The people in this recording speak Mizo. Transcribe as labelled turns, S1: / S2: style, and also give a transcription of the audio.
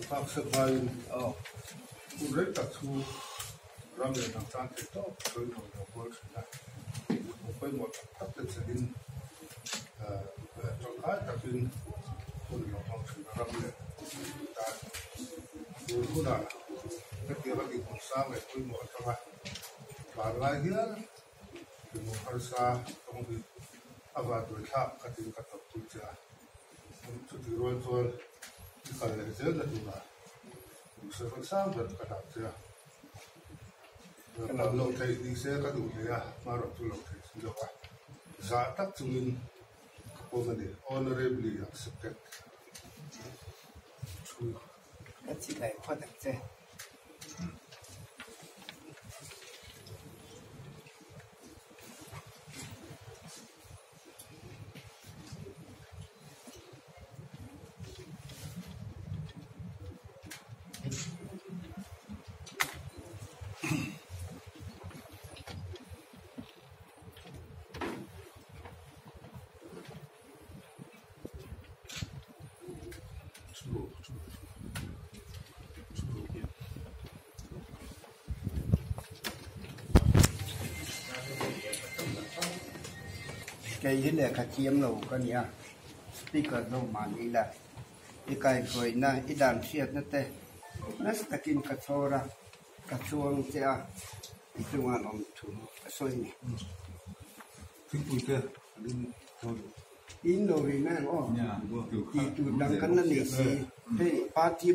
S1: thlak sep hmain hun rei tak chu ram leh hnam tan theih tawp sawi nuam lo kual thin a, hmu pawimawh tak tak te chelin tangkai takin hun lo hmang thin a ram leh hnam tan. Tun hunah hetianga dinhmun sang leh pawimawh atanga vanlai hial dinhmun harsa tawng hi a vanduai thlak khatin ka tawrhpui che a. Chutih rual chuan i kal leh zel na turah duhsakna sang ber ka dah che a. Kal loh theih ni se ka duh hle a, hmarawh chu loh theih si lo a. Zah tak chungin ka pawm a ni, honourably accepted. Thu.
S2: Ka chibai phawt ang che. Kei hi lehkha thiam lo ka ni a, speaker zawk mahni la i kaihhruaina i dan hriatna te nasa takin ka chhawr a, ka chhuang che a, i chungah an awm thu ka sawi ni.
S1: Thingpuite an in dawn.
S2: In lo ri mai ang aw, tih tur dang kan la nei si, hei party.